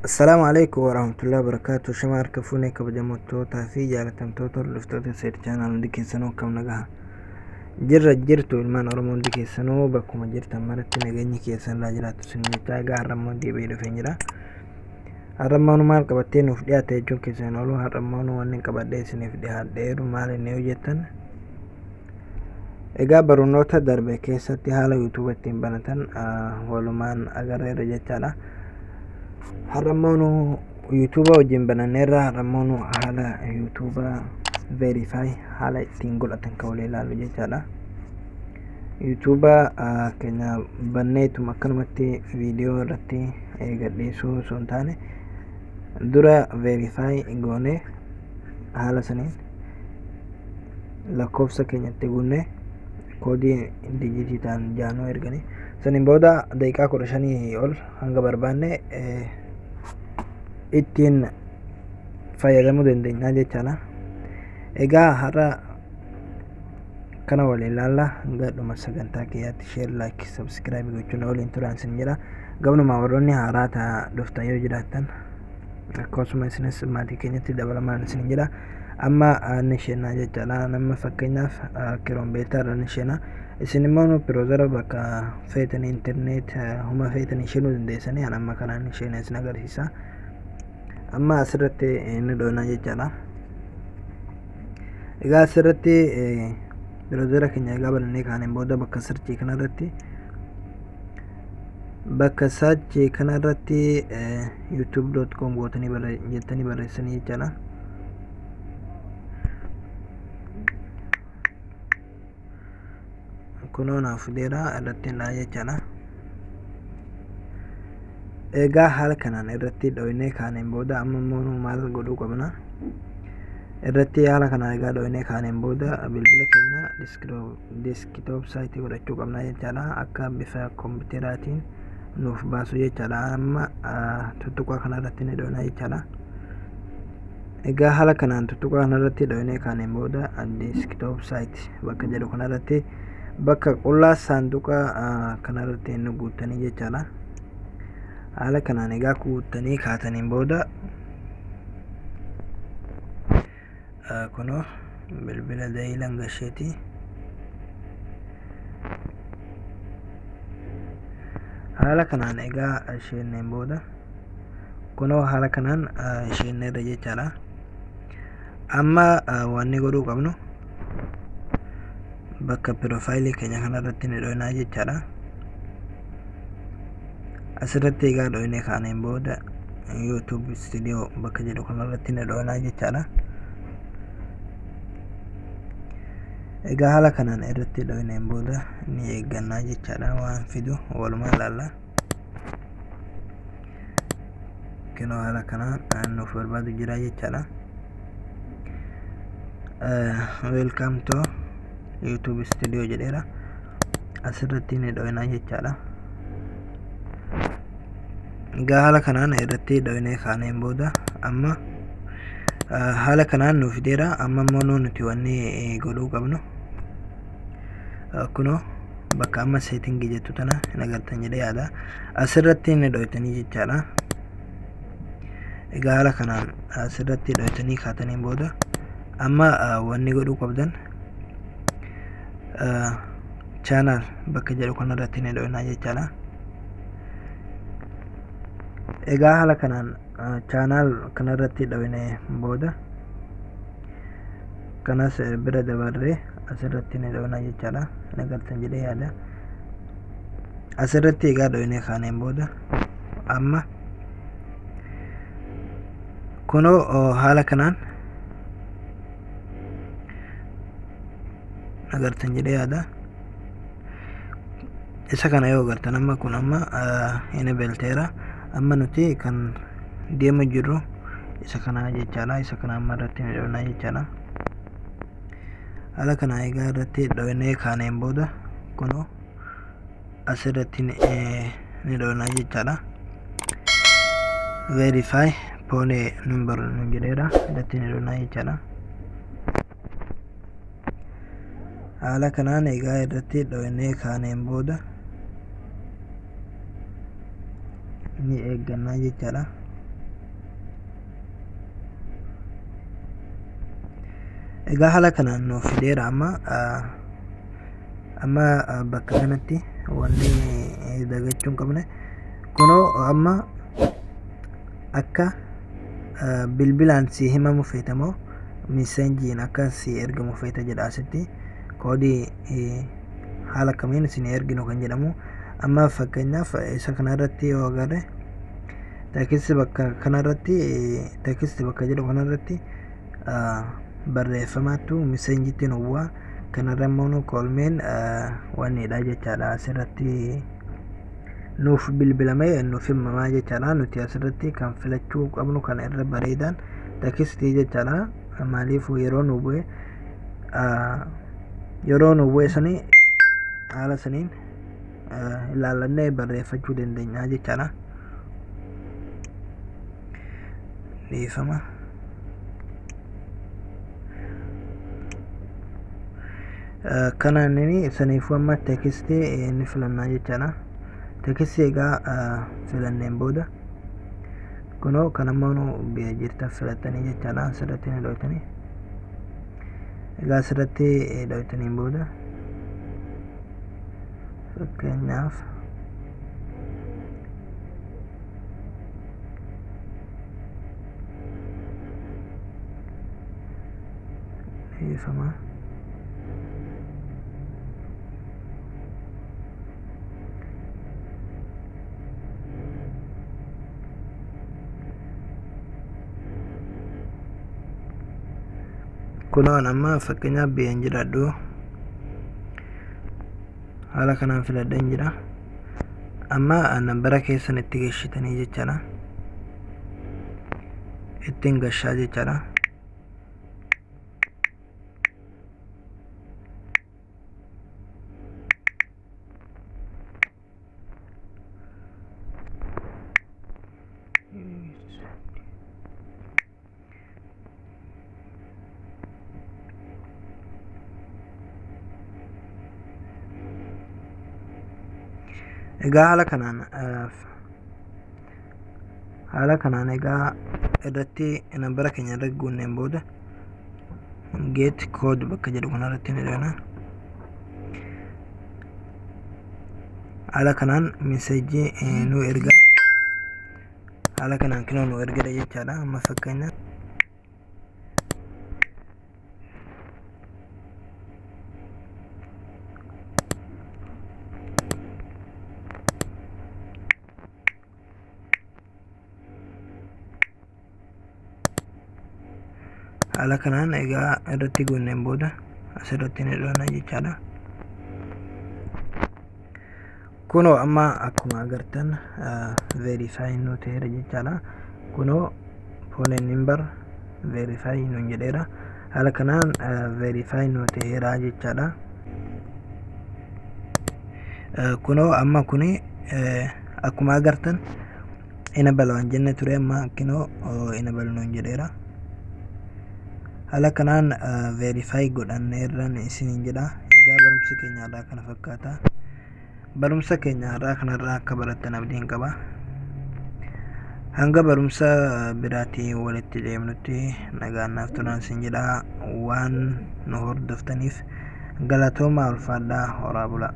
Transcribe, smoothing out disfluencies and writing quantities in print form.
Assalaamu alaikum warahmatullahi wabarakatuh. Shama harka fuunee kabajamtootaa fi jaalatamtoota hordoftoota Seer Channel, hundi keessanuu akkam nagaha? Jirra jirtu? Ilmaan Oromoo hundi keessanuu bakkuma jirtan maratti nageenyi keessan irraa jiraattu isin jechaa, egaa har'ammoo deebi'ee dhufee jira. Har'ammoo maal qabattee nuuf dhiyaate jechuun keessan oolu. Har'ammoo wanni qabadhee isiniif dhiyaadheeru maal inni yoo jettan, egaa barnoota darbe keessatti haala YouTube ittiin banatan walumaan agarreerra jechaadha. Har'ammoo YouTube wajjin bananneerra. Har'ammoo haala YouTube verify haala ittiin godhatan kan walii ilaallu jechaadha. YouTube keenya banneetuma akkanumatti viidiyoo irratti gadhiisuu osoo hin taane, dura verify goonee haala saniin lakkoofsa keenyatti guunnee koodii dijitii ta'an jaanuu erganii, saniin booda daqiiqaa 15 ol hanga barbaanne ittiin fayyadamuu dandeenya jechaadha. Egaa har'a kana waliin ilaalla. Hanga dhuma sagantaa kiyyaatti share, like, subscribe gochuun waliin turan isin jira. Gamnuma warroonni haaraa ta'a dhuftan yoo jiraattan, akkasuma isinis maatii keenyatti dabalamaan isin jira. Amma ni sheenaa jechaadha. Nama fakkeenyaaf Chrome beta irra ni sheenaa. Isin immoo browser bakka feetanii, internet huma feetanii sheenuu dandeessanii. An amma kanaan sheenaa isin agarsiisa. Amma asirratti ni dhoonaa jechaadha. Egaa asirratti browser keenya egaa banannee kaaneen booda bakka search kanarratti youtube.com gootanii jettanii barreessanii jechaadha. Kunoo naaf fideera, irratti hin jechaadha. Egaa haala kanaan irratti dhoynee kaaneen booda amma immoo maal godhuu qabna? Irratti haala kanaan egaa dhoynee kaaneen booda bilbila keenya desktop site godhachuu qabna jechaadha. Akka bifa kompiitaraatiin nuuf baasu jechaadha. Amma tuttuqaa kanarratti ni dhoynaa jechaadha. Egaa haala kanaan tuttuqaa kanarratti dhoynee kaaneen booda desktop site bakka jedhu kanarratti, bakka qullaa saanduqa kanarratti nu guuttanii jechaadha. Haala kanaan egaa guuttanii kaataniin booda kunoo bilbila dayilan gasheeti. Haala kanaan egaa isheeneen booda kunoo haala kanaan isheeneerra jechaadha. Amma wanni godhuu qabnu bakka profile keenya kanarratti ni dhoynaa jechaadha. Asirratti egaa dhoynee kaaneen booda YouTube Studio bakka jedhu kanarratti ni dhoynaa jechaadha. Egaa haala kanaan irratti dhoyneen booda ni eeggannaa jechaadha. Waan fidu walumaa ilaalla. Kunoo haala kanaan nuuf barbaadu jira jechaadha. "Welcome to YouTube Studio" jedheera. Asirratti ni dhoynaa jechaadha. Egaa haala kanaan irratti dhoynee kaaneen booda amma haala kanaan nuuf fideera. Amma immoo nuti wanni godhuu qabnu kunoo bakka amma setting jettu tana hin agartan jedhee yaada. Asirratti ni dhoytanii jechaadha. Egaa haala kanaan asirratti dhoytanii kaataniin booda amma wanni godhuu qabdan channel bakka jedhu kanarratti ni dhoynaa jechaadha. Egaa haala kanaan channel kanarratti dhoyne booda kanas bira dabarree asirratti ni dhoynaa jechaadha. Hin agartan jedhee yaada. Asirratti egaa dhoynee kaaneen booda amma kunoo haala kanaan agartan jedhee yaada. Isa kana yoo agartan, amma kun amma enable ta'eera. Amma nuti kan deema jirru isa kana jechaadha. Isa kana amma irratti ni dhoynaa jechaadha. Haala kana egaa irratti dhoynee kaaneen booda kunoo asirratti ni dhoynaa jechaadha. Verify Phone number nun jedheera, irratti ni dhoofnaa jechaadha. Haala kanaan egaa irratti dhoofnee kaaneen booda ni eeggannaa jechaadha. Egaa haala kanaan nuuf fideera. Amma bakka kanatti wanni dagachuu hin qabne kunoo amma akka bilbilaan si himamu feeta moo messageiin akka si ergamu feeta jedha. Asitti koodii haala kamiin isin erginu kan jedhamu, amma fakkeenyaaf isa kanarratti yoo agarre, text bakka kanarratti, text bakka jedhu kanarratti barreeffamaatu messageitti nu bu'a. Kanarra immoo call meen wannidha jechaadha, asirratti nuuf bilbilamee nuuf himamaa jechaadha. Nuti asirratti kan filachuu qabnu kan irra bareedan text jechaadha. Maaliif, yeroo nu bu'e sanii haala saniin ilaallannee barreeffachuu dandeenya jechaadha. Dhiifama. Kanaan inni saniifuu amma text ni filannaa jechaadha. Text egaa filanneen booda kunoo kan ammoo nu biyya jirtan filattanii jechaadha. Asirratti ni dhoytanii. Egaa asirratti dhoytaniin booda fakkeenyaaf dhiifama. Kunoo amma fakkeenyaaf biyyaan jiraadhu haala kanaan filadheen jira. Amma nambara keessan itti geessitanii jechaadha. Ittiin gashaa jechaadha. Egaa haala kanaan egaa irratti nambara keenya irra guunneen booda get code bakka jedhu kanarratti ni dhoona. Haala kanaan message nu erga. Haala kanaan kinoo nu ergedha jechaadha. Amma fakkeenya haala kanaan egaa irratti guunneen booda asirratti ni dhoona jechaadha. Kunoo amma akkuma agartan verify nu ta'eera jechaadha. Kunoo phone number verify nuun jedheera. Haala kanaan verify nu ta'eera jechaadha. Kunoo amma kuni akkuma agartan enable waan jenne ture, amma kinoo enable nuun jedheera. Haala kanaan verify godhanneerran isiniin jedha. Egaa barumsi keenya har'aa kana fakkaata. Barumsa keenya har'aa kanarraa akka barattan abdiin qaba. Hanga barumsa biraatii walitti deemnutti nagaan naaf turaa isin jedha. Waan nu hordoftaniif galatoomaa, ulfaadhaa, horaa bulaa.